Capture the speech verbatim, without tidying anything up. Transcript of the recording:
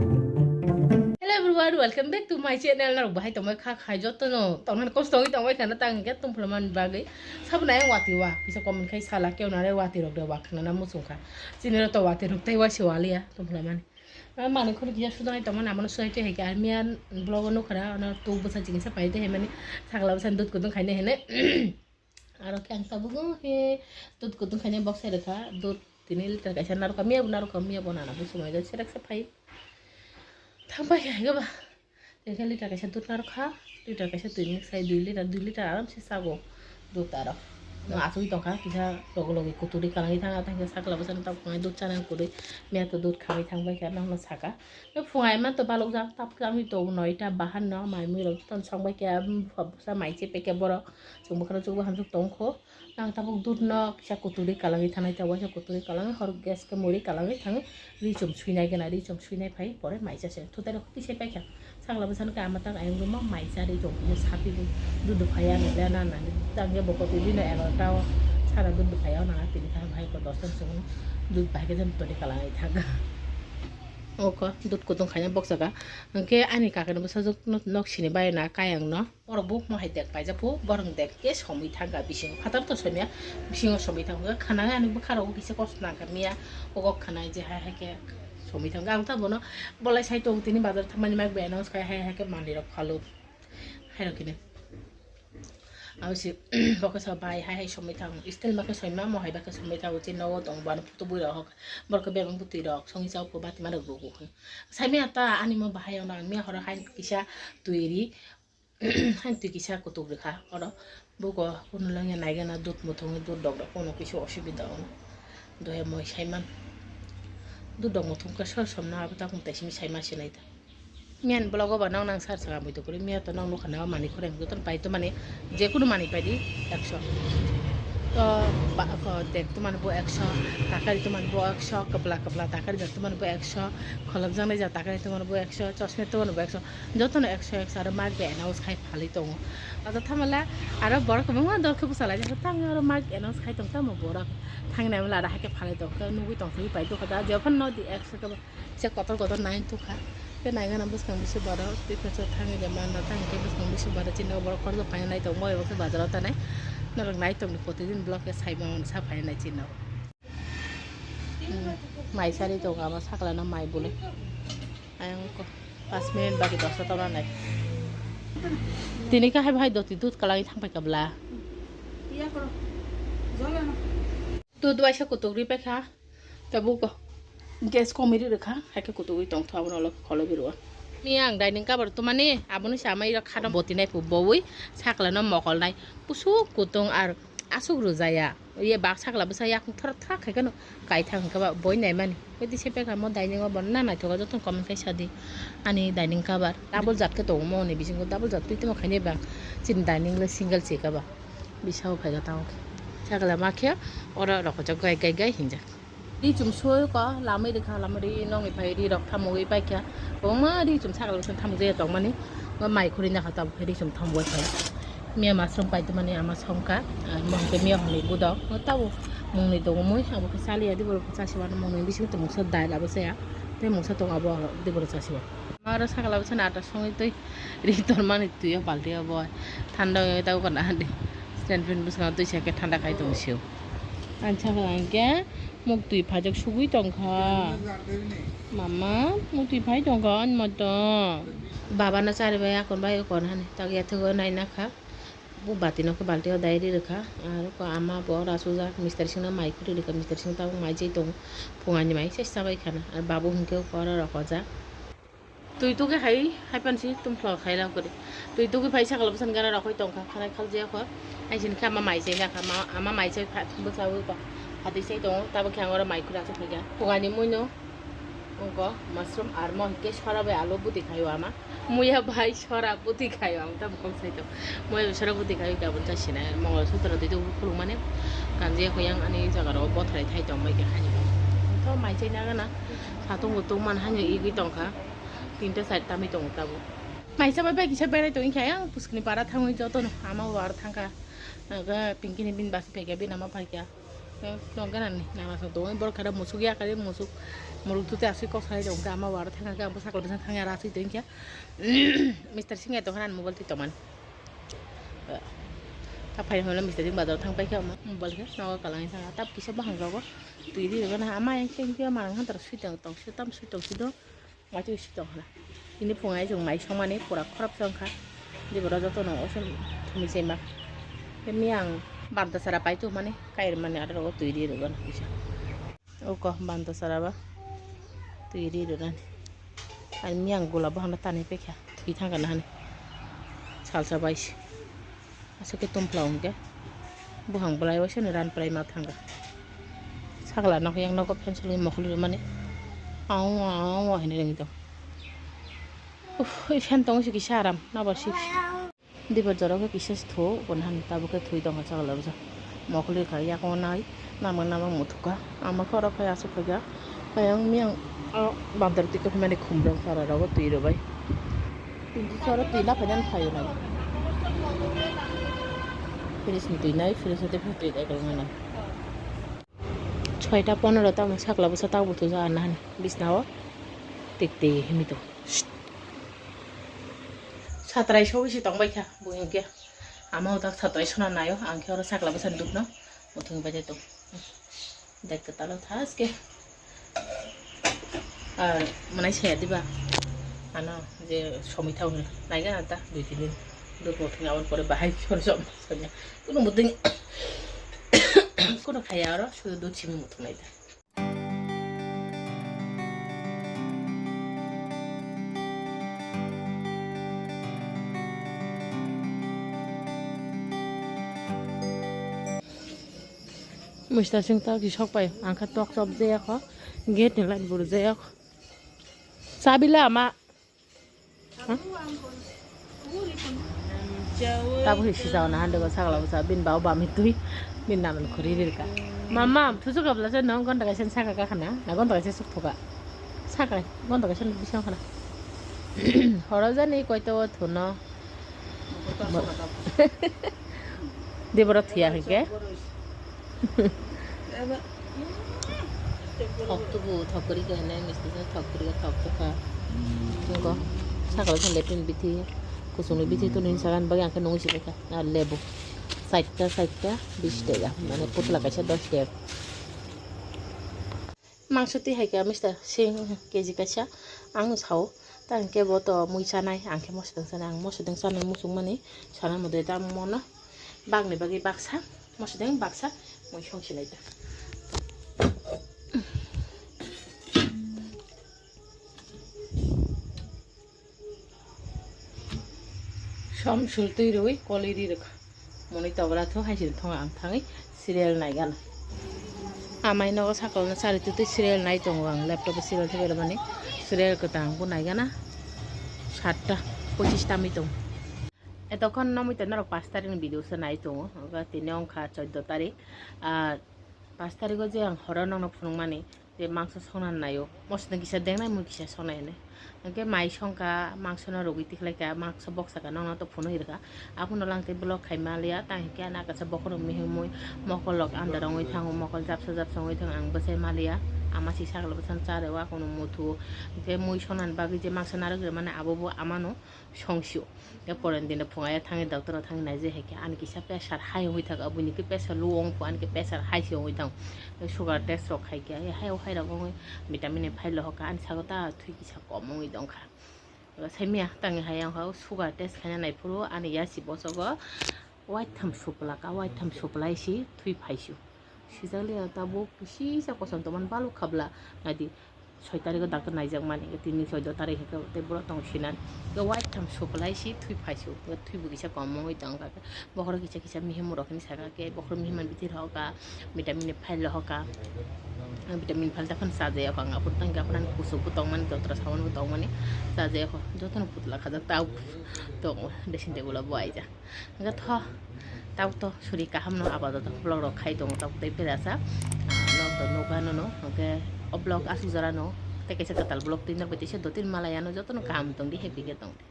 Hello everyone, welcome back to my channel. Norok bahai tongbai kha khai joto no tongna kosto wi tongbai khana tang ke tum phlamani bagwi. Sabna yang wati wa kisa comment khai sala ke unare wati rok de wa khana na musung kha. Chini ro to wati rok tai wa se waliya tum phlamani. Mani khon kisa sudai tongmani amano sudai te hai ke armiya vlog no khara ono tu busa jingsa pai te hai mani sakla busa dut kudung khaine hene. Aro khe ang tabuk he dut kutung khaina boksai rwkha, dut tini liter kaisa narwkha, miya bo narwkha, miya bo nana bo swmai da serak se phai. Thang pai khe hai ba. Tini liter kaisa dut narwkha, liter kaisa twi mix khai dui liter, dui liter aram se sago dut aro. No asugwi tongkha, kisa logi logi kuturi kalangwi thang, thang khe sakla bwsano tabuk nai dut chana kutui, miya to dut khamwi thang pai khe, nokno saka. No phungai man to balok jak, tabuk khe ami to noita bahan no mai mui rok ton song bai khe, bwsa mai che pai khe borok. Chwng bwkhano chukbo hamjak tongkho. Ang tabuk dudno kisa kuturi kalangwi thanai ta, waisa kuturi kalangwi hor gas khe muri kalangwi thangwi ri chum suinai gana, ri chum suinai phai pore mai chase. Thutai rok tisai paikha. Sakla bwsano khe ama tak ayang rwma mai cha ri chum khe sapi bu dudu phaiya nang le na nang. Tang khe bokol twi bino egarota o sara dudu phaiya nang tini kha hai ko dos ta chwng dud bai khe jani toni kalangwi thangkha. Oko dud kutung khaina boksaka. Hwnkhe ani kakani bwsajwk nok sini bai na kayang no. Borok bo mohai dek paijak phu, borok dek khe somwi thangkha bisingo. Phatar to somya, bisingo somwi thangkha. Khana ani bwkha rogo kisa kosto nangkha miya, ogo khana je hai hai khe somwi thangkha. Ang ta bono bolai sai tongo tini bazar thangmani mak bai announce khai hai hai khe manwi rok phalo. Hai rok kini. Abo si bokhe sa bai hai hai somwi thang. Style ma khe soima, mohai ba khe somwi thang. Chini nogo tong bano photo bui rok. Borok khe bebak bwtwi rok songwi chao phu bati ma rok rugo. Sai miya ta ani mo bahai ono ang miya horo hai kisa twi ri. Hain twi kisa kutuk rwkha oro. Buko kuno lengya naigana dud muthungwi dud dok dok kuno kisa osubida ono. Doya moi saiman. Dud dok muthung khe sor somno abo tak mutai simi saima sinai ta. Miyan blogo ba nang nang sar saka mui tukuri miya to nang nukha na mani khorang joto pai to mani je kuno mani pai di ekso. To ba ko dek to mani bo ekso, takari to mani bo ekso, kapla kapla takari jak to mani bo ekso, kholop jang nai jak takari to mani bo ekso, chosmet to mani bo ekso. Jotono ekso ekso aro mak bai announce khai phalwi tongo. Ado thamala aro borok kwbangma dol khe bwsalaijak tamo aro mak announce khai tong tamo borok thangnai mala aro haikhe phalwi tong khe nugwi tong thangwi pai tongkha da jephano nw di ekso khe kisa kotor kotor nai tongkha. Khe naigana bwskang bisi borok tei khe thangwi de manda tang khe bwskang bisi borok chini borok khoroksa paina nai tongmo ebo khe bazaro tanai norok nai tongdi protidin vlog khe saima mano sa paina nai chini. Mai sari tongo ama sakla no mai bole. Ayang ko pas minute bagi dosa tona nai. Tini kahai bahai doti dud kalai thang pai kabla. Dud waisa kutuk ri paikha. Tabuk gas komi ri rikha. Haikhe kutuk ri tong tho abono lo kholo birwa. Mi ang dining cover tumani abono samai ro khadam boti nai pu bowui sakla no mokol nai. Pusuk kutung ar asuk rujaya. Ye bak sakla bwsa yakung thar thar khai kheno kaithang hwnkhe ba boi naimani. Bidi se pekha mo dining o bo na naithogo joto comment khai sadi. Ani dining cover double jat khe tongo mo ni bisingo double jat twi tongma khaini bang chini dining le single se kaba. Bisao phaiga tamo khe. Sakla ma khe oro rokojak gai gai gai hinjak. Ri chum soi ko lamai rikha lamai ri nongni phai ri rok thamogwi paikha. Kwbangma ri chum sakla bwswk thamjaya tongmani. Bo mai khuri nakha tabuk khe ri chum thamogwi phai. Miya masrom kaitumani ama songkha, ah, mo hwnkhe miya hwnwi budok. Bo tabuk mungni tongo mui, abo khe chaliya di borok khe chasiwano mungni bisingo tong mungsa dal abo chaya. Tei mungsa tongo abo di borok chasiwa. Aro sakla bwswk nata songwi twi ri tormani twi o balti o bo. Thanda wngwi tabuk kana hadi. Stand fan bwskango twi sa khe thanda khai tong sio. Ang sakla hwnkhe muk twi phaijak sugwi tongkha. Mama, muk twi phai tongkha ani moto. Baba no chari bai akon bai akon hani tak yathego nai nakha. Bu bati no khe balti o dai ri rwkha. Aro ko ama bo ora sujak mistri singno mai khuri rwkha, mistri sing tabuk mai jai tongo. Phungani mai se chabai khana. Ar babu hwnkhe ko oro rokojak. Twi tugwi hai, hai pansi tum phlok hai rok kwrwi. Twi tugwi phai sakla bwsani gana rok hai tongkha, khanai khaljaya kho. Hai sini khe ama mai chai nakha, ma-, ama mai chai pha-, bwchaui kho. Phatwi chai tongo, tabuk khe ang oro mai khura se phaikha. Phungani muino wngkha mushroom ar mo hwnkhe sora bai alu bwtwi khaio ama. Muya bai sora bwtwi khaio ang tabuk kok sai tong. Muya bai sora bwtwi khaio khe aboni chai sinai. Mongol sutro twi tugwi khulumani kanjaya kho yang ani jaga rok bothrai thai tong bai khe khaini. To mai chai nagana satung kutung man haino igwi tongkha. Tinta side tamwi tongo tabuk. Maisa bai bai kisa berai tongwi khe ayang puskni para thangwi jotono ama o aro thangkha. Aga Pinky ni bini basi phaikha, bini ama phaikha. Tong ganani nana song tong bor khara musuk ya kare musuk muruk tute asui kok sai tong ama wara thang ka abo sakla bwsang thang ya ra asui tong kya. Mister Singh to hanan mobile twi tongman. Ta phai holo Mister Singh bazar thang pai kya mobile khe nogo kalang thang tap kisa bahang rogo twi di rogo na ama yang khe kya marang han tar sui tong tong sui tam sui tong sui do. Mai twi si tong hana. Ini phungai chwng mai songmani pura khorop se wngkha. Diboro jotono osen thumi chaima. Tei miyang banta sara pai tongmani kairmani aro rogo twi ri rwgana kisa. Oko banta sara ba twi ri rwnani. Ani miyang gola bohana tanwi paikha. Thwi thangkha nahani. Salsa bai se. Aswk khe tum phlao hwnkhe buphang bwlai waisa ni ran pwlai ma thangkha. Sakla nok yang nogo pencil ni mokol rimani. Aung aung hinwi ringwi tong. Uff, i fan tong si kisa aram nabar si. Dibar jora khe kisa si thuk, bo nahani tabuk khe thwi tongkha sakla bwsa. Mokol rikha yago nai. Namang namang muthukha. Ama khe oro phai aswk phaikha. Ayang miyang o bandar twi kwphaimani khumrwng sara rogo twi rwbai. Twi soro twi laphainani phaio nai. Fridge ni twi nai, fridge ni twi twi nai kwlwng nai. Soita ponero tamo sakla bwsa tak buthujak nahani bisnao tik tik himwi tong. Satrai sogwi se tongbai kha bo hinkhe. Ama utak satrai sona naio, ang khe oro sakla bwsa dukno muthung bai tong. Dek kwtalo thaske. Ar manai saya diba? Ano je somoi thao hwnwi. Naiga ta dui tin din. Duk muthung aboni pore bahai khor som sonya. Kuno muthung kuno khaya oro sudu dut simi muthung naida. Mister Singh tao kisok pai, ang kha tok chop jaya kho, gate ni light buru jaya kho. Chabi la ama. Ha? Tabuk hi sijao na hande go sagla bwsa, bin bao bami twi, bin naman khuri rirka. Mama, thusu kabla se nong gonta kaisa saka ka khana, na gonta kaisa suk thoka. Saka, gonta kaisa bising khana. Horo jani koito thuno. Debora thuya hwnkhe. Thok tubu, thok kwrwi khe hinwi misti se thok kwrwi khe thok tokha. Nokho sakao thang latrine bithi, kusungni bithi tongni sagan bagwi ang khe nungwi se paikha. Ar lebu saita saita bish taka, mane putla kaisa dos taka. Mangso twi hai kha mister sing keji kaisa ang sao, ta hwnkhe bo to mui chanai, ang khe moso deng chanai, ang moso deng chanai muchungmani sana mudai ta mono bagni bagwi baksa moso deng baksa mui song silai ta. Som sul twi rwi koli ri rwkha. Mwnwi tobra tho hai sini thonga ang thangwi serial nai gana. Amai nogo sakol no chari twi twi serial nai tongo ang, laptop o serial thangwi rwmani serial kwtang bo nai gana satta pochis tamwi tongo. Etokon no mui to norok pash tarik ni video se nai tongo, tini wngkha chuddo tarik. Ah, pash tarik o je ang horo nokno phunukmani, je mangso songna naio, moso kisa dengnai mui kisa songnai hinwi. Hwnkhe mai songkha, mangsono rwgwi tikhlaikha, mangso boksakha, nokno to phunugwi rwkha. Abono lang tei vlog khai maliya, tang hinkhe ani akasa bokhorok mihimwi mokol rok andar wngwi thango, mokol japsa japsa wngwi thango, ang bwsai maliya. Ama si sakla bwsano cha rw, akono muthu, hwnkhe mui songnani bagwi je mangso narwk rwmani abo bo amano songsio. Hwnkhe pore ni dino phunga ya thangwi doctor o thangwi naijak hai khe ani kisa pressure high wngwi thango, buini khe pressure low wng pho, ani khe pressure high se wngwi thango. Sugar test rok khai khe, hai o hai rok wngwi vitamin ni phai lohoka, ani sago ta thwi kisa kom wngwi tongkha. Saimya tangwi hai ang sugar test khaina naiphuru ani yasi bosogo waitham suplaka, waitham suplai si thwi phaisio. Sijak liya tabuk kisa kosom tongmani baluk khabla naidi. Soi tariko doctor naijak mani, tini chuddo tarik hwnkhe tei borok tong sinan. Hwnkhe waitham suplai si thwi phaisio, hwnkhe thwibo kisa kom wngwi tongkha. Bokhorok kisa kisa mihim rok hinwi sakha khe, bokhorok mihim bithi rok kha, vitamin ni phai lohoka. Ang vitamin phal ta phano chajaya kho, ang aphuru tang khe aphuru ani kuchuk bo tongmani, joto sabon bo tongmani chajaya kho, jotono putla khajak ta tongo dressing table o bo aijak. Hwnkhe tho, tabuk to suri kaham no abadoto vlog rok khai tongo, tabuk tei phera sa, ah, nok to nukha nono, hwnkhe o vlog aswk jora no tei kaisa kwtal vlog twi norbai teisa dottin malai ano jotono kaham tongdi, happy khe tongdi.